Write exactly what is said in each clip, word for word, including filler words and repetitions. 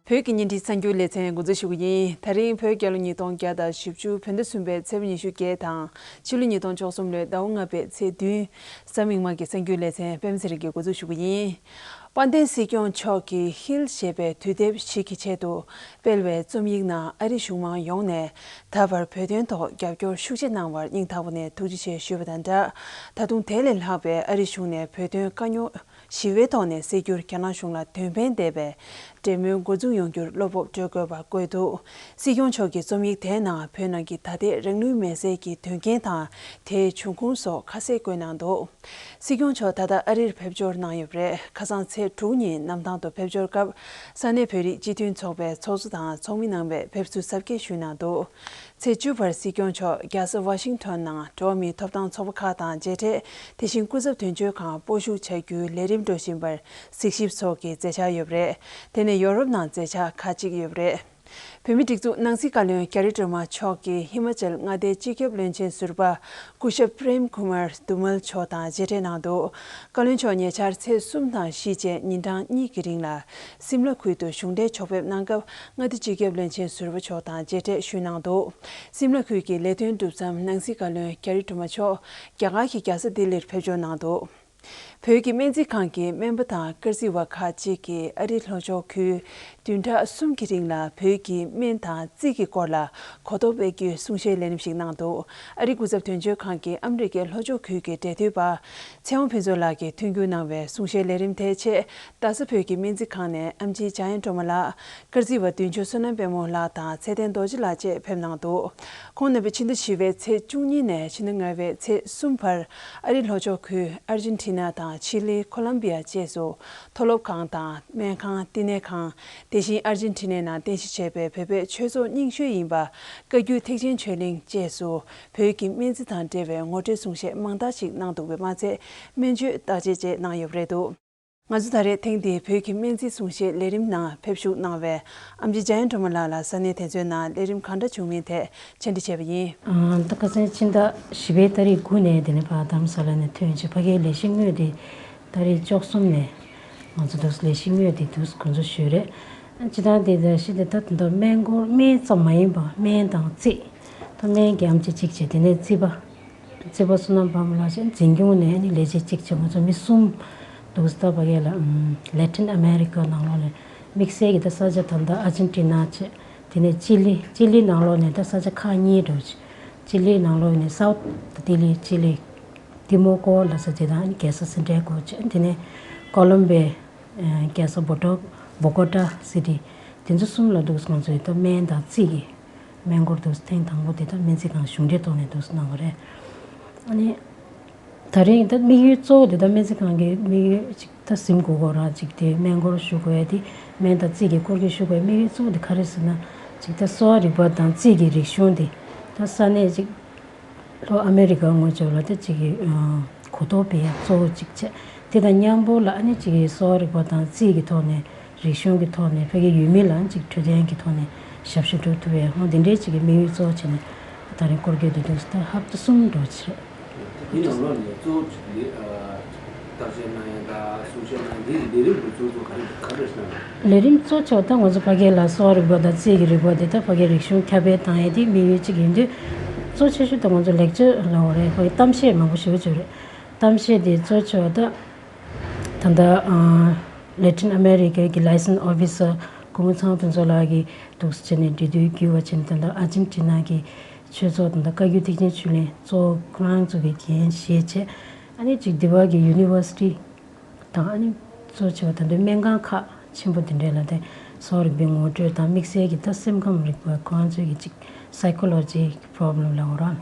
བོད་ཀྱི་བརྙན་འཕྲིན་གསར་འགྱུར་ལེ་ཚན་འགོ་འཛུགས་ཞུ་གི་ཡིན། ད་རིང་བོད་རྒྱལ་ལོ་ཉིས་སྟོང་བརྒྱ་དང་བཞི་བཅུ་བོད་ཟླ་གསུམ་པའི་ཚེས་པ་ཉི་ཤུ་བརྒྱད་དང་ཕྱི་ལོ་ཉིས་སྟོང་བཅུ་གསུམ་ལོའི་ཟླ་བ་ལྔ་པའི་ཚེས་བདུན། གཟའ་མིག་དམར་གྱི་གསར་འགྱུར་ལེ་ཚན་པད་མ་ཚེ་རིང་གིས་འགོ་འཛུགས་ཞུ་གི་ཡིན། དཔལ་ལྡན་སྲིད་སྐྱོང་མཆོག་གིས་ཧིལ་ཞེས་པའི་དུས་དེབ་ཞིག་གི་ཆེད་དུ་སྤེལ་བའི་རྩོམ་ཡིག་ནང་ཨ་རི་གཞུང་མང་ཡོངས་ནས་ད་བར་བོད་དོན་ཐོག་རྒྱབ་སྐྱོར་ཤུགས་ཆེ་གནང་བར་སྙིང་ཐག་པ་ནས་ཐུགས་རྗེ་ཆེ་ཞུས་པ་དང་སྦྲགས། ད་དུང་དེ་ལས་ལྷག་པའི་ཨ་རི་གཞུང་ནས་བོད་དོན་དཀའ་རྙོག་ཞི་བའི་ཐོག་ནས་སེལ་རྒྱུར་རྒྱ་ནག་གཞུང་ལ་དོན་ཕན་འདེབས་པའི་འབྲེལ་མོལ་འགོ་འཛུགས་ཡོང་རྒྱུར་བློ་སྤོབས་སྤྲོད་དགོས་པ་བཀོད་འདུག། སྲིད་སྐྱོང་མཆོག་གི་རྩོམ་ཡིག་དེའི་ནང་བོད་ནང་གི་ད་ལྟའི་རང་ལུས་མེར་སྲེག་གི་དོན་རྐྱེན་དང་དེའི་འབྱུང་ཁུངས་སོགས་ཁ་གསལ་བཀོད་གནང་འདུག། སྲིད་སྐྱོང་མཆོག་ད་ལྟ་ཨ་རིར་ཕེབས་འབྱོར་གནང་ཡོད་པ་རེད། ཁ་སང་ཚེས་དྲུག་ཉིན་གནམ་ཐང་དུ་ཕེབས་འབྱོར་སྐབས་ས་གནས་བོད་རིགས་སྤྱི་མཐུན་ཚོགས་པའི་ཚོགས་གཙོ་དང་ཚོགས་མི་རྣམ་པས་ཕེབས་བསུ་གཟབ་རྒྱས་ཞུས་གནང་འདུག། ཚེས་བཅུ་བར་སྲིད་སྐྱོང་མཆོག་རྒྱལ་ས་ཝ་ཤིང་ཊོན་ནང་འགྲོ་བ་མིའི་ཐོབ་ཐང་ཚོགས་པ་ཁག་དང་མཇལ་འཕྲད། དེ་བཞིན་སྐུ་ཚབ་དོན་གཅོད་ཁང་སྤོ་བཤུད་བྱ་རྒྱུའི་ལས་རིམ་འགྲོ་བཞིན་པར་གཟིགས་ཞིབ་སོགས་ཀྱི་མཛད་འཆར་ཡོད་པ་རེད། དེ་ནས་ཡོ་རོབ་ནང་མཛད་འཆར་ཁག་ཅིག་ཡོད་པ་རེད། བོད་མིའི་སྒྲིག་འཛུགས་ནང་སྲིད་བཀའ་བློན་ཀེ་རི་ཀྲི་མ་མཆོག་གིས་ཧི་མ་ཅལ་མངའ་སྡེའི་སྤྱི་ཁྱབ་བློན་ཆེན་ཟུར་པ་སྐུ་ཞབས་པྲེམ་ཀུ་མར་དུ་མལ་མཆོག་དང་མཇལ་འཕྲད་གནང་འདུག། བཀའ་བློན་མཆོག་ཉེ་ཆར་ཚེས་གསུམ་དང་བཞི་བཅས་ཉིན་གྲངས་གཉིས་ཀྱི་རིང་ལ་སིམ་ལ་ཁུལ་དུ་གཞུང་འབྲེལ་ཕྱོགས་ཕེབས་གནང་སྐབས་མངའ་སྡེ་སྤྱི་ཁྱབ་བློན་ཆེན་ཟུར་པ་མཆོག་དང་མཇལ་འཕྲད་ཞུས་གནང་འདུག། སིམ་ལ་ཁུལ་གྱི་ལས་དོན་གྲུབ་མཚམས་ནང་སྲིད་བཀའ་བློན་ཀེ་རི་ཀྲི་མ་མཆོག་རྒྱ་གར་གྱི་རྒྱལ་ས་ལྡི་ལིར་ཕེབས་འབྱོར་གནང་འདུག། བོད་ཀྱི་སྨན་རྩིས་ཁང་གི་སྨན་པ་དང་དཀར་རྩིས་པ་ཁག་ཅིག་གིས་ཨ་རིའི་ལྷོ་ཕྱོགས་ཁུལ་བདུན་ཕྲག་གསུམ་གྱི་རིང་ལ་བོད་ཀྱི་སྨན་དང་རྩིས་ཀྱི་སྐོར་ལ་གོ་རྟོགས་སྤེལ་རྒྱུའི་གསུང་བཤད་ལས་རིམ་ཞིག་གནང་འདུག། ཨ་རིའི་སྐུ་ཚབ་དོན་གཅོད་ཁང་གི་ཨ་མི་རི་ཀའི་ལྷོ་ཕྱོགས་ཁུལ་གྱི་འབྲེལ་མཐུད་པ་ཚེ་དབང་ཕུན་ཚོགས་ལགས་ཀྱིས་མཐུན་འགྱུར་གནང་བའི་གསུང་བཤད་ལས་རིམ་དེའི་ཆེད། རྡ་ས་བོད་ཀྱི་སྨན་རྩིས་ཁང་ནས་ཨེམ་ཆི་འཇམ་དབྱངས་སྒྲོལ་མ་ལགས། དཀར་རྩིས་པ་བདུན་ཅུ་བསོད་ནམས་དཔལ་མོ་ལགས་དང་ཚེ་བརྟན་རྡོ་རྗེ་ལགས་བཅས་ཕེབས་གནང་འདུག། ཁོང་རྣམ་པས་ཕྱི་ཟླ་བཞི་པའི་ཚེས་བཅུ་གཉིས་ནས་ཕྱི་ཟླ་ལྔ་པའི་ཚེས་གསུམ་བར་ཨ་རིའི་ལྷོ་ཕྱོགས་ཁུལ་ཨར་ཇེན་ཊི་ན་དང་ཆི་ལི། ཁོ་ལམ་བི་ཡ་བཅས་སུ་མཐོ་སློབ་ཁང་དང་སྨན་ཁང་། བསྟི་གནས་ཁང་། དེ་བཞིན་ཨར་ཇེན་ཊི་ནའི་ནང་རྟེན་གཞི་བྱས་པའི་བོད་པའི་ཆོས་ཚོགས་རྙིང་ཤོས་ཡིན་པ་བཀའ་བརྒྱུད་ཐེག་ཆེན་ཆོས་གླིང་བཅས་སུ་བོད་ཀྱི་སྨན་རྩིས་དང་འབྲེལ་བའི་ངོ་སྤྲོད་གསུང་བཤད་མང་དག་ཅིག་གནང་འདུག་པས་མ་ཚད། སྨན་བཅོས་བརྟག་དཔྱད་བཅས་གནང་ཡོད་པ་རེད་འདུག། ང་ཚོ་ད་རེས་ཐེངས་འདིའི་བོད་ཀྱི་སྨན་རྩིས་གསུང་བཤད་ལས་རིམ་ནང་ཕེབས་ཞུགས་གནང་བའི་ཨེམ་ཆི་འཇམ་དབྱངས་སྒྲོལ་མ་ལགས་ལ་ས་གནས་དེ་ཚོའི་ནང་ལས་རིམ་གང་འདྲ་བྱུང་མིན་ཐད་བཅར་འདྲི་བྱས་པ་ཡིན། ཨ། ད་ཁ་སང་ཕྱི་ཟླ་བཞི་པའི་ཏ་རིག་དགུ་ནས་དེ་ནས་ཕར་རྡ་རམ་ས་ལ་ནས་ཐོན་བྱས་ཕ་གིའི་ལས་གཞི་དངོས་དེ་ཏ་རིག་བཅུ་གསུམ་ནས་ང་ཚོ་འདུག་ལས་གཞི་དངོས་དེ་འདུག་འགོ་འཛུགས་ཞུས་རེད། སྤྱིར་བཏང་དེ་ད་ཤི་དེ་ད་དེ་འདྲ་སྨན་སྐོར་སྨན་ཙམ་མ་ཡིན་པ་སྨན་དང་རྩིས། ད་སྨན་གྱི་ཨེམ་ཆི་གཅིག་བྱས། དེ་ནས་རྩིས་པ། རྩིས་པ་བསོད་ནམས་དཔལ་མོ་ལགས་བྱས། འཛིན་སྐྱོང་ནས་ཨ་ནི་ལས་བྱེད་གཅིག་བྱས། ང་ཚོ་མི་གསུམ་འདུག་སྟབས་ཕ་གི་ལ་ཨམ་ལེ་ཊིན་ཨ་མེ་རི་ཀ་ནང་ལོགས་ནས་དམིགས་བསལ་གྱི་ད་ས་ཆ་ད་ལྟ་ཨར་ཇེན་ཊི་ན་བྱས། དེ་ནས་ཅི་ལི། ཅི་ལི་ནང་ལོགས་ནས་ད་ས་ཆ་ཁག་གཉིས་འདྲ་བོ་བྱས། ཅི་ལི་ནང་ལོགས་ནས་སའུ་ཐི་ལྡི་ལི། ཅི་ལི། ཏི་མོ་ཀོ་ལ་ས་དེ་དང་ཨ་ནི་རྒྱལ་ས་སེན་ཊི་ཡ་གོ་བྱས། དེ་ནས་ཀོ་ལོམ་བི་ཡ། རྒྱལ་ས་བོ་ཊོ། བོ་གོ་ཊ་སི་ཊི། དེ་ཚོ་གསུམ་ལ་འདུག་ང་ཚོས་ད་སྨན་དང་རྩིས་ཀྱི་སྨན་སྐོར་འདུག་ཐེངས་དང་པོ་དེ་ད་སྨན་རྩིས་ཁང་གཞུང་འབྲེལ་ཐོག་ནས་འདུག་གནང་བ་རེད། ཨ་ནི་ད་རེས་ད་དམིགས་ཡུལ་གཙོ་བོ་དེ་ད་སྨན་རྩིས་ཁང་གི་དམིགས་ཡུལ་ཅིག་ད་ཟིན་དགོས་སྐོར་ར་ཅིག་དེ་སྨན་སྐོར་ཞུ་དགོས་ཡ་དེ་སྨན་དང་རྩིས་ཀྱི་སྐོར་གྱི་ཞུ་དགོས་ཡ་དམིགས་ཡུལ་གཙོ་བོ་དེ་ག་རེ་ཟེར་ན་ཅིག་ད་གསོ་བ་རིག་པ་དང་རྩིས་ཀྱི་རིག་གཞུང་དེ་ད་ས་གནས་ཅིག་ལྷོ་ཨ་མེ་རི་ཀ་ངོས་ཕྱོགས་ལ་དེ་གཅིག་གི་གོ་རྟོགས་སྤེལ་ཡ་གཙོ་བོ་གཅིག་བྱས། དེ་དང་མཉམ་པོ་ལ་ཨ་ནི་གཅིག་གི་གསོ་བ་རིག་པ་དང་རྩིས་ཀྱི་ཐོག་ནས་རིག་གཞུང་གི་ཐོག་ནས་ཕ་གིའི་ཡུལ་མི་ལ་གཅིག་འཕྲོད་བསྟེན་གྱི་ཐོག་ནས་ཞབས་ཞུ་སྒྲུབ་ཐུབ་པའི་ཧོ་དེ་འདྲའི་གཅིག་གི་དམིགས་ཡུལ་གཙོ་བོ་བྱས་ནས་ད་རིང་སྐོར་སྐྱོད་དུ་འདུག་ད་ཧབ་ཏུ་གསུམ་འགྲོ་བྱས། དེ་ནང་ལོགས་ནས་གཙོ་བོ་གཅིག་དེ་བརྟག་དཔྱད་གནང་ཡ་དང་གསུང་བཤད་གནང་ཡ་དེ་ལས་རིམ་དེ་གཙོ་གཙོ་ག་རེ་ག་རེ་རེད་ཟེར་ན། ལས་རིམ་གཙོ་ཆེ་བ་ད་ང་ཚོ་ཕ་གི་ལ་གསོ་བ་རིག་པ་དང་རྩིས་ཀྱི་རིག་པ་དེ་ད་ཕ་གིའི་རིག་གཞུང་ཁྱབ་སྤེལ་བཏང་ཡས་དེ་དམིགས་ཡུལ་གཅིག་ཡིན་དུས། གཙོ་ཆེ་ཤོས་ད་ང་ཚོ་ལེག་ཅར་ལབ་དགོས་རེད། ཕ་གི་གཏམ་བཤད་མང་པོ་ཞེ་པོ་ཅིག་རེད། གཏམ་བཤད་དེ་གཙོ་ཆེ་བ་ད་ད་ལྟ་ལེ་ཊིན་ཨ་མེ་རི་ཀའི་གི་ལའི་སན་ཨོ་ཕི་སར་སྐུ་ངོ་ཚེ་དབང་ཕུན་ཚོགས་ལགས་ཀྱིས་འདུག་སེ་བྱས་ནས་འབྲེལ་མཐུད་བརྒྱུད་པ་བྱས་ནས་ད་ལྟ་ཨར་ཇེན་ཊི་ན་གི་ཆོས་ཚོགས་དང་ད་བཀའ་བརྒྱུད་ཐེག་ཆེན་ཆོས་གླིང་གཙོ་བོ་ཁོ་རང་ཚོ་གི་འགན་བཞེས་བྱས། ཨ་ནི་གཅིག་འདི་བར་གྱི་ཡུ་ནི་ཝར་སི་ཊི་དང་ཨ་ནི་གཙོ་ཆེ་བ་ད་དུང་སྨན་ཁང་ཁག་ཆེན་པོ་འདི་འདྲའི་ལ་དེ་གསོ་བ་རིག་པའི་ངོ་སྤྲོད་དང་དམིགས་བསལ་གྱི་ད་སེམས་ཁམས་རིག་པ་ཁོ་རང་ཚོའི་གི་གཅིག་སའི་ཀོ་ལོ་ཇི་པོ་རོབ་ལེམ་ལབ་དགོས་རེད།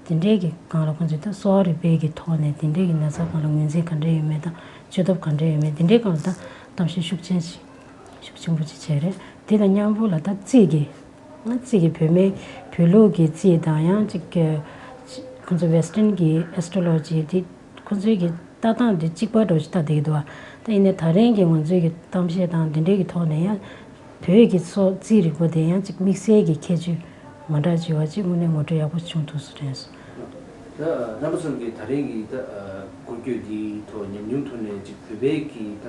དེ་འདྲའི་གི་སྒང་ལ་ཁོང་ཚོས་ད་གསོ་བ་རིག་པའི་གི་ཐོག་ནས་དེ་འདྲའི་གི་ན་ཚ་སྒང་ལ་ངོས་འཛིན་ག་འདྲ་ཡོད་མེད་དང་བཅོས་ཐབས་ག་འདྲ་ཡོད་མེད་དེ་འདྲའི་སྒང་ལ་ད་གཏམ་བཤད་ཤུགས་ཆེན་ཞིག་ཤུགས་ཆེན་པོ་ཅིག་བྱས་རེད། དེ་དང་མཉམ་པོ་ལ་ད་རྩིས་ཀྱི། ང་རྩིས་ཀྱི་བོད་མི་བོད་ལུགས་ཀྱི་རྩིས་དང་ཡང་ཅིག་གི་ཁོང་ཚོ་ཝེ་སི་ཊན་གྱི་ཨེ་སི་ཊྲོ་ལོ་ཇི་དེ་ཁོང་ཚོའི་གི་ལྟ་སྟངས་དེ་གཅིག་པ་འདྲ་ཞིག་ལྟ་བསྡད་ཀྱི་འདུག་བ། ད་ཡིན་ནའི་ད་རིང་གི་ང་ཚོའི་གི་གཏམ་བཤད་དང་དེ་འདྲའི་གི་ཐོག་ནས་ཡང་བོད་ཀྱི་སོ་རྩིས་རིག་པ་དེ་ཡང་ཅིག་དམིགས་བསལ་གྱི་ཁྱད་ཆོས་མ་འདྲ་བྱུང་བ་ཅིག་དངོས་གནས་ངོ་སྤྲོད་ཡག་པོ་བྱུང་ཐུབ་སོང་དྲན་སོང་། ད་རྣམ་པ་ཚོ་གི་ད་རིང་གི་ད། སྐོར་སྐྱོད་འདིའི་ཐོག་ཉམས་མྱོང་ཐོག་ནས་ཅིག་བོད་པའི་གི་ད་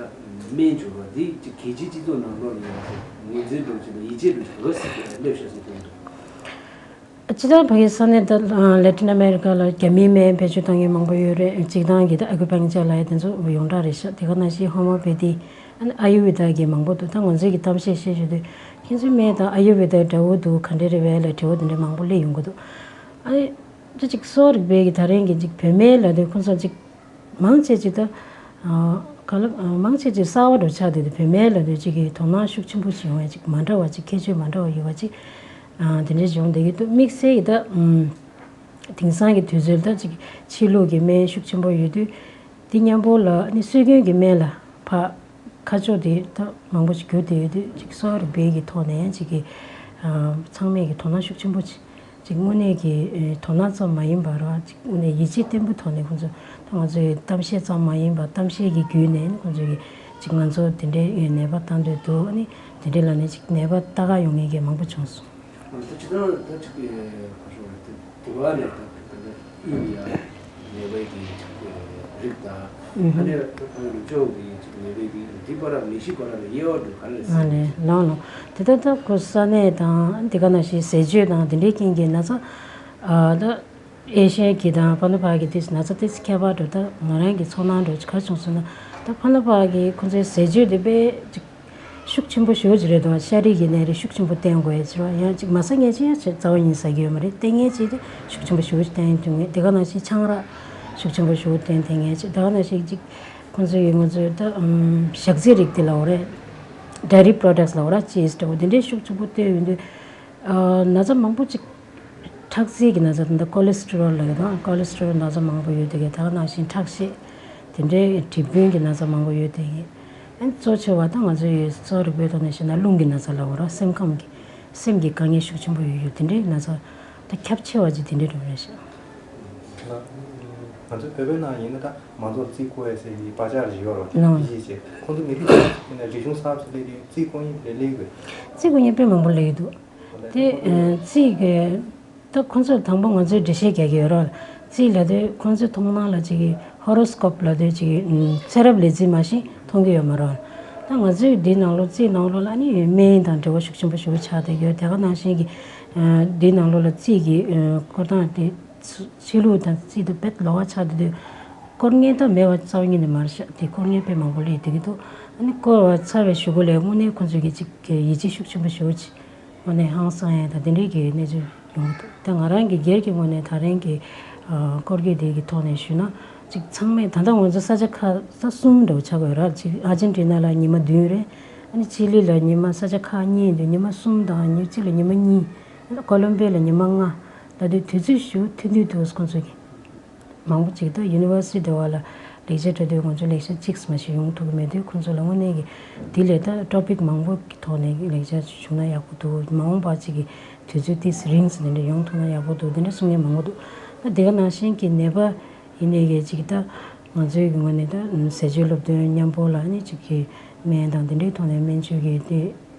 སྨན་སྦྱོར་བ་འདི་ཅིག་རྒྱལ་སྤྱིའི་སྤྱི་ཚོགས་ནང་ལོགས་ནས་ཡང་ཅིག་ངོས་འཛིན་འགྲོ་བྱེད་པ་ཡིད་ཆེས་འགྲོ་བྱེད་པ་ག་ཟེར་གྱི་སླེབས་ཤག་ཟེར་དོན་དུ། སྤྱིར་བཏང་ཕ་གི་ས་གནས་ད་ལེ་ཊིན་ཨ་མེ་རི་ཀ་ལ་རྒྱ་མིའི་སྨན་བེད་སྤྱོད་གཏོང་མཁན་མང་པོ་ཡོད་རེད། སྤྱིར་བཏང་གི་ད་ཨ་ཀུ་པང་ཅར་ལབ་ཡ་དེ་ཚོ་ཡོངས་གྲགས་རེད་ཤག་དེ་ག་ནང་བཞིན་ཧོ་མོ་པེ་ཐི། ཨ་ནི་ཨ་ཡུར་ཝེ་ད་གི་མང་པོ་འདུག་ད་ང་ཚོའི་གི་གཏམ་བཤད་བཤད་བཞིན་དུས་ཁྱེད་ཚོའི་སྨན་དང་ཨ་ཡུར་ཝེ་ད་འདྲ་བོ་འདུག་ག་འདྲ་རེད་བས་ལ་དྲི་བ་དེ་འདྲ་མང་པོ་སླེབས་ཡོང་གི་འདུག་ཨ་ནི་ད་ཅིག་གསོ་བ་རིག་པའི་གི་ད་རིང་གི་ཅིག་བོད་སྨན་ལབ་དུས་ཁོང་ཚོ་ཅིག་མང་ཆེ་ཅིག་ད་ག་ལ་མང་ཆེ་ཅིག་གསར་བ་འདྲ་ཆགས་བསྡད་དུས་བོད་སྨན་ལབ་དུས་ཅིག་གི་དོ་སྣང་ཤུགས་ཆེན་པོ་ཞིག་ཡོང་བས་ཅིག་མ་འདྲ་བ་ཅིག་ཁྱད་ཆོས་མ་འདྲ་བ་ཡོད་པ་ཅིག་དེ་འདྲ་བྱུང་བསྡད་ཀྱི་འདུག་དམིགས་བསལ་གྱི་ད་དེང་སང་གི་དུས་ཚོད་ད་ཅིག་ཕྱི་ལུགས་ཀྱི་སྨན་ཤུགས་ཆེན་པོ་ཡོད་དུས། དེ་མཉམ་པོ་ལ་ནི་སྲོལ་རྒྱུན་གྱི་སྨན་ལ་ཕར་ཁ་ཕྱོགས་དེ་ད་མང་པོ་ཞིག་གྱུར་བསྡད་ཡོད་དུས་ཅིག་གསོ་བ་རིག་པའི་གི་ཐོག་ནས་ཡང་ཅིག་གི་ཚང་མས་ཀྱི་དོ་སྣང་ཤུགས་ཆེན་པོ་ཅིག་ཅིག་དངོས་གནས་ཀྱི་དོ་སྣང་ཙམ་མ་ཡིན་པར་ཅིག་དངོས་གནས་ཡིད་ཆེས་བརྟན་པོའི་ཐོག་ནས་ཁོང་ཚོ་ད་ང་ཚོའི་གཏམ་བཤད་ཙམ་མ་ཡིན་པར་གཏམ་བཤད་ཀྱི་བརྒྱུད་ནས་ཁོང་ཚོ་གི་ཅིག་ང་ཚོ་དེ་འདྲའི་ནད་པ་བཏང་འདོད་འདུག་ཨ་ནི་དེ་འདྲའི་ལ་ནས་ཅིག་ནད་པ་ལྟ་ག་ཡོང་མཁན་གྱི་མང་པོ་བྱུང་སོང་། ད་ཅི་ད་ད་ཅིག་གི་ཁ་ཤོར་བ་དེ། དེ་བ་ནས་ད་ད་ད་དབུས་ཡ་ནད་པའི་གི་རིགས་དང་། ཨ་ནི་ད་ཕ་ཡུལ་ལུགས་ཕྱོགས་ཀྱི་ཅིག་ནད་པའི་གི་འདི་བར་ལ་མི་ཤི་བར་ལ་དབྱེ་བ་འདྲ་ག་ནས་ཨ་ནས་ལང་ལོ། དེ་ད་ད་ཁོ་ས་གནས་དང་དེ་ག་ནང་བཞིན་ཟས་སྤྱོད་དང་དེ་འདྲའི་རྐྱེན་གྱིས་ན་ཚ་ཨ་ད་ཨེ་ཤ་ཡའི་གི་དང་ཕ་ནུ་བ་གི་དེ་ན་ཚ་དེ་ཁྱད་པར་འགྲོ་ད་ང་རང་གི་ཚོར་སྣང་འགྲོ་ག་བྱུང་སོང་ན་ད་ཕ་ནུ་བ་གི་ཁོ་ཚོའི་ཟས་སྤྱོད་དེ་དཔེ་ཅིག་ཤུགས་ཆེན་པོ་ཞེ་པོ་ཅིག་རེད་འདུག་ཤ་རིགས་ཀྱི་ནད་རིགས་ཤུགས་ཆེན་པོ་བསྟེན་དགོས་ཡ་ཅིག་རེད་བ། ཡང་ཅིག་མ་ཟ་མཁན་ཅིག་ཡང་རྩ་བ་ཉིད་ཟ་གི་ཡོད་མ་རེད། བསྟེན་མཁན་ཅིག་དེ་ཤུགས་ཆེན་པོ་ཞེ་པོ་ཅིག་བསྟེན་ཐུབ་མཁན། དེ་ག་ནང་བཞིན་ཆང་རག་ཤུགས་ཆེན་པོ་ཞེ་པོ་བསྟེན་ཐུབ་མཁན་ཅིག་དེ་ག་ནང་བཞིན་ཅིག་ཁོང་ཚོ་ཡི་ང་ཚོའི་ད་ཨམ་ཞག་རྩི་རིགས་དེ་ལབ་དགོས་རེད། ཌེ་རི་པྲོ་ཌག་སི་ལབ་དགོས་རེད། ཅིས་འདྲ་བོ་དེ་འདྲའི་ཤུགས་ཆེན་པོ་བསྟེན་ཡོང་དུས། ཨ་ན་ཚ་མང་པོ་ཅིག་ཁྲག་རྩའི་གི་ན་ཚ་དང་ཀོ་ལེ་སི་ཊི་རོལ་ལབ་ཡོད་དང་ཀོ་ལེ་སི་ཊི་རོལ་ན་ཚ་མང་པོ་ཡོད་དེ་གི་ད་ག་ནང་བཞིན་ཁྲག་ཤེད་དེ་འདྲའི་གྲིབ་སྐྱོན་གྱི་ན་ཚ་མང་པོ་ཡོད་དེ་གི་ཨ་ནི་གཙོ་ཆེ་བ་ད་ང་ཚོའི་གསོ་བ་རིག་པའི་ཐོག་ནས་བཤད་ན་རླུང་གི་ན་ཚ་ལབ་དགོས་ར་སེམས་ཁམས་ཀྱི་སེམས་ཀྱི་དཀའ་ངལ་ཤུགས་ཆེན་པོ་ཡོད་ཡོད་དེ་འདྲའི་ན་ཚ་ད་ཁྱབ་ཆེ་བ་ཅིག་དེ་འདྲའི་འགྲོ་རེད་ཤག་ང་ཚོ་བོད་པའི་ནང་ཡིན་ན་ད་མང་ཚོགས་རྩིས་བཀོད་ཡ་ཟེར་གྱི་བག་ཆགས་ཡོད་རོགས་ལགས། ཡིད་ཆེས་ཁོང་ཚོ་མི་རིགས་ཡིན་ན་རིག་གཞུང་གསར་བཟོ་ལས་ཀྱི་རྩིས་བཀོད་མཁན་དེ་ལས་ཀྱི་རྩིས་བཀོད་མཁན་དཔེ་མང་པོ་ལས་ཀྱི་འདུག་དེ་རྩིས་ཀྱི་ད་ཁོང་ཚོས་དང་པོ་ང་ཚོའི་འགྲེལ་བཤད་རྒྱག་གི་ཡོད་རེད། རྩིས་ལབ་དུས་ཁོང་ཚོའི་མཐོང་སྣང་ལ་ཅིག་གི་ཧོ་རོ་སི་ཀོབ་ལབ་དུས་ཅིག་གི་ཚེ་རབས་ལས་རྩིས་མ་གཞི་མཐོང་གི་ཡོད་མ་རེད། ད་ང་ཚོའི་འདི་ནང་ལོགས་རྩིས་ནང་ལོགས་ལ་ཨ་ནི་སྨན་དང་འབྲེལ་བ་ཤུགས་ཆེན་པོ་ཞེ་པོ་ཆགས་བསྡད་ཡོད། དེ་ག་ནང་བཞིན་གྱི་འདི་ནང་ལོགས་ལ་རྩིས་ཀྱི་སྐོར་སྟངས་དེ་ཆོས་ལུགས་དང་རྩིས་དང་དཔེ་ལོགས་ཀ་ཆགས་བསྡད་དུས་སྐོར་མཁན་ད་མེད་པ་རྩ་བ་ཉིད་ནས་མ་རེད་ཤག་དེ་སྐོར་མཁན་དཔེ་མང་པོ་སླེབས་བསྡད་ཀྱི་འདུག་ཨ་ནི་སྐོར་བ་ཚར་བའི་གཞུག་གུ་ལ་དངོས་གནས་ཁོང་ཚོས་ཀྱི་ཅིག་གི་ཡིད་ཆེས་ཤུགས་ཆེན་པོ་ཞེ་པོ་ཅིག་དངོས་གནས་ཧང་སང་ཡས་དང་དེ་འདྲའི་གི་གནས་ཚུལ་ཡོང་གི་འདུག་ད་ང་རང་གི་སྒེར་གྱི་ངོས་ནས་ད་རིང་གི་ཨ་སྐོར་སྐྱོད་དེ་གི་ཐོག་ནས་ཞུས་ན་ཅིག་ཚང་མས་ད་ལྟ་ང་ཚོ་ས་ཆ་ཁག་ས་གསུམ་འདྲ་བོ་ཆགས་དགོས་ར། ཅིག་ཨར་ཇེན་ཊི་ན་ལ་ཉི་མ་བདུན་རེད། ཨ་ནི་ཅི་ལི་ལ་ཉི་མ་ས་ཆ་ཁག་གཉིས་འདུག་ཉི་མ་གསུམ་དང་ཉི་གཅིག་ལ་ཉི་མ་གཉིས། ཨ་ནི་ཀོ་ལོམ་པི་ཡ་ལ་ཉི་མ་ལྔ། ད་དུས་དུས་ཚོད་ཞུ་མཐུན་མཐུན་འདུག་ཁོང་ཚོ་གི་མང་པོ་ཅིག་ད་ཡུ་ནི་ཝར་སི་ཊི་འདྲ་བ་ལ་ལེག་ཅར་འགྲོ་དུས་ང་ཚོ་ལེག་ཅར་གཅིག་མ་ཞིག་ཡོང་ཐུབ་ཀྱི་མེད་དུས་ཁོང་ཚོ་ལ་དངོས་གནས་ཀྱི་དེ་ལས་ད་ཊོ་པིག་མང་པོ་གི་ཐོག་ནས་ལེག་ཅར་བྱུང་ན་ཡག་པོ་འདུག་མ་འོངས་པ་ཅིག་གི་དུས་ཚོད་ཏིས་རིང་ཙམ་དེ་འདྲ་ཡོང་ཐུབ་ན་ཡག་པོ་འདུག་དེ་འདྲ་གསུང་མཁན་མང་པོ་འདུག་ད་དེ་ག་ནང་བཞིན་གྱི་ནད་པ་ཡིན་ནའི་གི་ཅིག་ད་ང་ཚོའི་གི་ངོས་ནས་ད་ཟས་སྤྱོད་སློབ་སྟོན་མཉམ་པོ་ལ་ནི་ཅིག་གི་སྨན་དང་དེ་འདྲའི་ཐོག་ནས་སྨན་བཅོས་ཀྱི་དེ་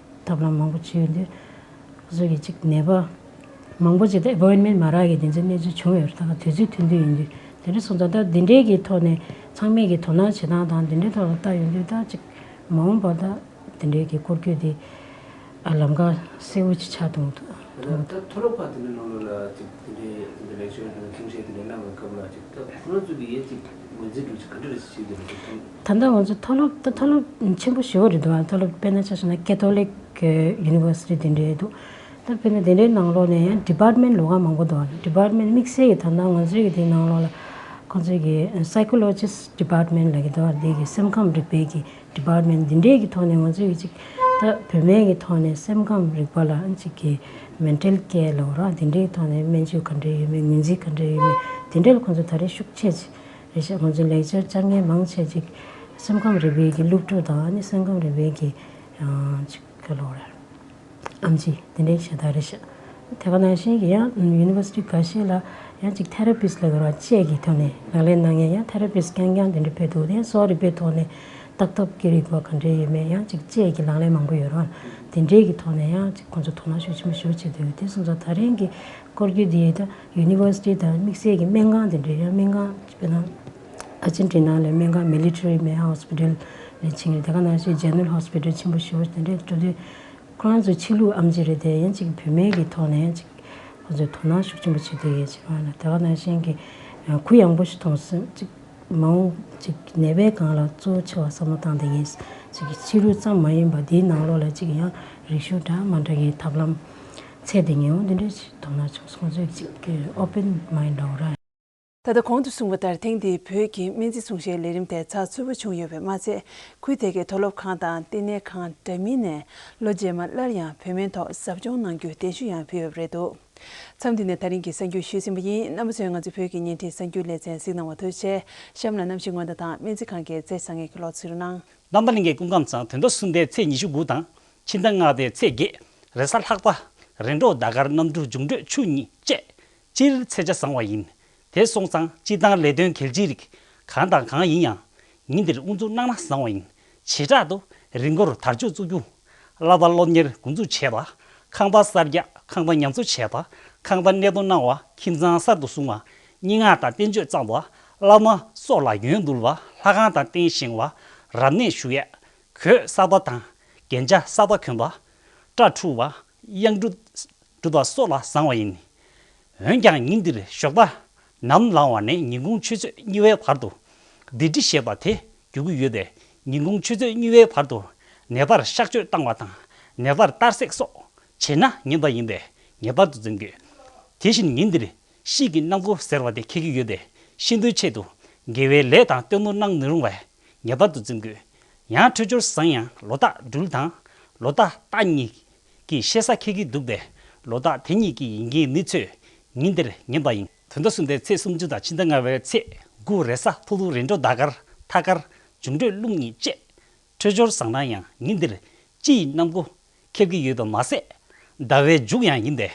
ཐབས་ལམ་མང་པོ་བྱས་ཡོད་དུས། ཁོ་ཚོ་གི་ཅིག་ནད་པ་མང་པོ་ཅིག་ད་ཨེ་པོའིན་མེན་མ་རག་གི་དེ་ཚོའི་གནས་ཚུལ་བྱུང་ཡོད་རེད། ད་ག་དུས་ཚོད་མཐུན་མཐུན་ཡིན་དུས་དེ་འདྲ་སོང་ཙང་ད་འདི་འདྲའི་གི་ཐོག་ནས་ཚང་མས་གི་དོ་སྣང་བྱེད་སྟངས་དང་འདི་འདྲའི་ཐོག་ལ་ལྟ་ཡོང་དུས་ད་ཅིག་མ་འོངས་པ་ད་འདི་འདྲའི་གི་སྐོར་སྐྱོད་དེ་ཨ་ལམ་ཁ་གསལ་བོ་ཅིག་ཆགས་འདུག་ད་ད་མཐོ་སློབ་ཁག་དེ་འདྲའི་ནང་ལོགས་ལ་ཅིག་དེ་འདྲའི་དེ་འདྲའི་ལེག་ཅར་དང་གསུང་བཤད་དེ་འདྲའི་གནང་བའི་སྐབས་ལ་ཅིག་ད་ཁོ་རང་ཚོ་གི་ཡས་ཅིག་ངོས་འཛིན་འདྲ་ཅིག་ག་འདྲ་རེ་བྱེད་ཀྱི་འདུག་ད་ལྟ་ང་ཚོ་མཐོ་སློབ་ད་མཐོ་སློབ་ཆེན་པོ་ཞེ་པོ་རེད་འདུག་མཐོ་སློབ་དཔེར་ན་ཆ་བཞག་ན་ཀེ་ཐོ་ལིག་ཡུ་ནི་ཝར་སི་ཊི་དེ་འདྲའི་འདུག་ད་དཔེར་ན་དེ་འདྲའི་ནང་ལོགས་ནས་ཡང་ཌི་པཊ་མེན་ཊི་ལོགས་ཀ་མང་པོ་འདུག་ཌི་པཊ་མེན་ཊི་དམིགས་བསལ་གྱི་ད་ལྟ་ང་ཚོའི་གི་དེའི་ནང་ལོགས་ལ་ཁོང་ཚོའི་གི་སའི་ཀོ་ལོ་ཇི་སི་ཊི་ཌི་པཊ་མེན་ཊི་ལབ་ཀྱི་འདུག་དེ་གི་སེམས་ཁམས་རིག་པའི་གི་ཌི་པཊ་མེན་ཊི་འདི་འདྲའི་གི་ཐོག་ནས་ང་ཚོའི་གི་ཅིག་ད་བོད་སྨན་གི་ཐོག་ནས་སེམས་ཁམས་རིག་པ་ལ་ཅིག་གི་མེན་ཊལ་ཀེར་ལབ་ར་དེ་འདྲའི་ཐོག་ནས་སྨན་བཅོས་ག་འདྲ་ཡོད་མེད་ངོས་འཛིན་ག་འདྲ་ཡོད་མེད་དེ་འདྲ་ལ་ཁོང་ཚོ་ད་རེས་ཤུགས་ཆེ་ཆེ་རེད་ཤག་ང་ཚོའི་ལེག་ཅར་བཅར་མཁན་མང་ཆེ་ཅིག་སེམས་ཁམས་རིག་པའི་གི་སློབ་ཕྲུག་དང་ཨ་ནི་སེམས་ཁམས་རིག་པའི་གི་ཅིག་ག་ལབ་ར། ཨེམ་ཆི་དེ་འདྲའི་ཤ་སྟག་རེད་ཤག་དེ་ག་ནང་བཞིན་གྱི་ཡང་ཡུ་ནི་ཝར་སི་ཊི་ཁ་ཤས་ལ་ཡང་ཅིག་ཐེ་ར་པིསི་ལབ་དགོས་རེད་བ། དཔྱད་ཀྱི་ཐོག་ནས་ལག་ལེན་གནང་མཁན་ཡང་ཐེ་ར་པིསི་རྐྱང་རྐྱང་དེ་འདྲ་ཕེབས་འདུག་དེ་ཡང་གསོ་བ་རིག་པའི་ཐོག་ནས་ཏག་ཏག་ཀྱི་རིག་པ་ག་འདྲ་ཡོད་མེད་ཡང་ཅིག་དཔྱད་ཀྱི་ལག་ལེན་མང་པོ་ཡོད་རེད་བ། དེ་འདྲའི་གི་ཐོག་ནས་ཡང་ཅིག་ཁོང་ཚོ་དོ་སྣང་ཤུགས་ཆེན་པོ་ཞེ་པོ་བྱེད་འདུག་དེ་སོང་ཙང་ད་རིང་གི་སྐོར་སྐྱོད་འདི་ད་ཡུ་ནི་ཝར་སི་ཊི་དང་དམིགས་བསལ་གྱི་སྨན་ཁང་དེ་འདྲ་ཡང་སྨན་ཁང་དཔེར་ན་ ཨར་ཇེན་ཊི་ན་ལ་སྨན་ཁང་མི་ལི་ཊ་རི་མེ་ཡ་ཧོ་སི་པི་ཊལ་ལ་ཕྱིན་རེད། དེ་ག་ནང་བཞིན་ཇེ་ནེ་རལ་ཧོ་སི་པི་ཊལ་ཆེན་པོ་ཞེ་པོ་དེ་འདྲས་འགྲོ་དུས། ཁོ་རང་ཚོ་ཕྱི་ལུགས་ཨེམ་ཆི་རེད་དེ། ཡང་ཅིག་བུད་མེད་ཀྱི་ཐོག་ནས་ཡང་ཅིག་ཁོ་ཚོས་དོ་སྣང་ཤུགས་ཆེན་པོ་བྱེད་བསྡད་ཡོད་ཅེས་པ་ལ། དེ་ག་ནང་བཞིན་གྱི་གུ་ཡངས་པོ་ཞིག་མཐོང་སོང་། ཅིག་མ་འོངས་ཅིག་ནད་པའི་སྒང་ལ་གཙོ་ཆེ་བ་བསམ་བློ་བཏང་བསྡད་མཁན་ཅིག་གི་ཕྱི་ལུགས་ཙམ་མ་ཡིན་པ་དེའི་ནང་ལོགས་ལ་ཅིག་ཡང་རིག་གཞུང་འདྲ་མ་འདྲ་གི་ཐབས་ལམ་འཚོལ་བསྡད་མཁན་འོ་དེ་འདྲ་ཞིག་དོ་སྣང་བྱུང་སོང་། ཁོང་ཚོས་ཅིག་གི་ཨོ་པན་མའིན་ཌི་འདྲ་བོ་ར། ད་ལྟ་གོང་དུ་གསུངས་པ་ལྟར། ཐེངས་འདིའི་བོད་ཀྱི་སྨན་རྩིས་སྲུང་བྱའི་ལས་རིམ་དེ་ཚགས་ཚུད་པོ་བྱུང་ཡོད་པས་མ་ཚད། ཁུལ་དེ་གའི་མཐོ་སློབ་ཁང་དང་བསྟི་གནས་ཁང་འདྲ་མིན་ནས་ལོ་རྗེས་མ་སླར་ཡང་བོད་སྨན་ཐོག་ཟབ་སྦྱོང་གནང་རྒྱུའི་གདན་ཞུ་ཡང་ཕུལ་ཡོད་པ་རེད་འདུག་མཚམས་འདི་ནས་ད་རིང་གི་གསར་འགྱུར་ཞུས་ཟིན་པ་ཡིན། རྣམ་པ་ཚོས་ང་ཚོའི་བོད་ཀྱི་བརྙན་འཕྲིན་གསར་འགྱུར་ལེ་ཚན་གཟིགས་གནང་བར་ཐུགས་རྗེ་ཆེ། གཤམ་ལ་གནམ་གཤིས་སྔོན་བརྡ་དང་སྨན་རྩིས་ཁང་གི་རྩེད་བཟང་ངན་གྱི་ལོ་ཚིགས་རུ་སྣང་། རྣམ་པ་གླིང་གའི་སྐུ་ཁམས་བཟང་། དོན་དག་གསུམ་པའི་ཚེས་ཉི་ཤུ་དགུ་དང་། ཕྱི་ཟླ་ལྔ་པའི་ཚེས་བརྒྱད། རེས་གཟའ་ལྷག་པ། རེས་འགྲོགས་ཟླ་སྐར་གནམ་གྲུ་འབྱུང་འཕྲོད་ཆུ་གཉིས་བཅས་སྤྱིར་ཚེས་ཆ་བཟང་བ་ཡིན། དེ་སོང་ཙང་སྤྱིར་བཏང་ལས་དོན་གལ་ཆེའི་རིགས་གང་དང་གང་ཡིན་ཡང་ཉིན་འདིར་དབུ་འཛུགས་གནང་ན་བཟང་བ་ཡིན། བྱེ་བྲག་ཏུ་རི་མགོར་དར་ལྕོག་བཙུགས་རྒྱུ། བསླབ་པ་སློབ་གཉེར་འགོ་འཛུགས་བྱས་པ། ཁང་པ་གསར་རྒྱག་ཁང་པ་ཉམས་གསོ་བྱས་པ། ཁང་པ་གནས་སྟངས་གནང་བ། ཁྱིམ་ཚང་གསར་དུ་བཟུང་བ། སྙན་ངག་དང་བསྟན་བཅོས་བརྩམས་པ། བླ་མ་སྲོག་ལ་ཡོན་བསྡུ་བ། ལྷ་ཁང་དང་རྟེན་བཞེངས་པ། རབ་གནས་ཞུ་ཡས། གོས་གསར་པ་དང་རྒྱན་ཆ་གསར་པ་གོན་པ། སྐྲ་འཁྲུ་བ། གཡང་འབྲུ་སྒྲུབ་པ་སོགས་ལ་བཟང་བ་ཡིན། འོན་ཀྱང་ཉིན་འདིར་ཞོགས་པ་ནམ་ལངས་བ་ནས་ཉིན་གུང་ཆུ་ཚོད་གཉིས་པའི་བར་དུ་སྡིག་སྒྲིབ་ཞེས་པ་དེ་རྒྱུག་གི་ཡོད་པས། ཉིན་གུང་ཆུ་ཚོད་གཉིས་པའི་བར་དུ་ནད་པར་གཤག་བཅོས་བཏང་བ་དང་། ནད་པར་གཏར་སྲེག་སོགས་བྱེད་ན་ཉེས་པ་ཡིན་པས་ངེས་པར་དུ་འཛེམ་དགོས། དེ་བཞིན་ཉིན་འདིར་དཔྱིད་ཀྱི་གནམ་སྒོ་ཟེར་བ་དེ་འཁེལ་གྱི་ཡོད་པས། ཤིན་ཏུའི་ཆེད་དུ་དགེ་བའི་ལས་དང་བསྟེན་གཏོང་གནང་མི་རུང་བས་ངེས་པར་དུ་འཛེམ་དགོས། ཡང་འཕྲོད་སྦྱོར་བཟང་ཡང་ལོ་རྟགས་སྦྲུལ་དང་ལོ་རྟགས་རྟ་གཉིས་ཀྱི་ཤེས་ས་འཁེལ་གྱི་འདུག་པས། ལོ་རྟགས་དེ་གཉིས་ཀྱི་ཡིན་གྱི་མི་ཚོས་ཉིན་འདིར་ཉན་པ་ཡིན། དོན་དག་གསུམ་པའི་ཚེས་སུམ་ཅུ་དང་ཕྱི་ཟླ་ལྔ་པའི་ཚེས་དགུ་རེས་གཟའ་ཕུར་བུ་རེས་འགྲོགས་ཟླ་སྐར་ཐ་སྐར་འབྱུང་འཕྲོད་རླུང་གཉིས་བཅས་འཕྲོད་སྦྱོར་བཟང་ན་ཡང་ཉིན་འདིར་དཔྱིད་གནམ་སྒོ་འཁེལ་གྱི་ཡོད་པ་མ་ཟད། ཟླ་བའི་མཇུག་ཡང་ཡིན་པས་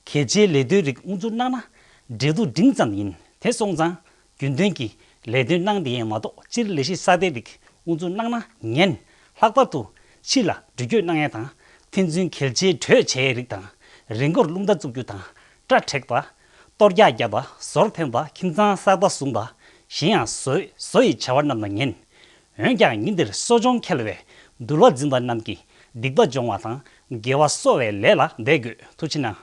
གལ་ཆེའི་ལས་དོན་རིགས་དབུ་འཛུགས་གནང་ན་འབྲེལ་གཏུག་འབྲིང་ཙམ་ཡིན། དེ་སོང་ཙང་རྒྱུན་ལྡན་གྱི་ལས་དོན་གནང་བདེ་ཡང་མ་གཏོགས་སྤྱིར་ལས་གཞི་གསར་པའི་རིགས་དབུ་འཛུགས་གནང་ན་ཉན། ལྷག་པར་དུ་ཕྱི་ལ་འགྲུལ་སྐྱོད་གནང་ཡས་དང་། ཕན་ཚུན་གལ་ཆེའི་གྲོས་བྱེད་ཡས་རིགས་དང་། རི་མགོར་རླུང་རྟ་བཙུགས་རྒྱུ་དང་། སྐྲ་བྲེག་པ། གཏོར་རྒྱག་བརྒྱབ་པ། ཟོར་འཐེན་པ། ཁྱིམ་ཚང་གསར་པ་བཟུང་བ། གཞན་ཡང་བཟོ་བཟོ་ཡི་བྱ་བ་རྣམས་ལ་ཉན། འོན་ཀྱང་ཉིན་འདིར་གསོ་སྦྱོང་འཁེལ་བས་འདུལ་བ་འཛིན་པ་རྣམས་ཀྱི་སྡིག་པ་སྦྱོང་བ་དང་དགེ་བ་གསོ་བའི་ལས་ལ་འབད་དགོས། ཐུགས་རྗེ་གནང་།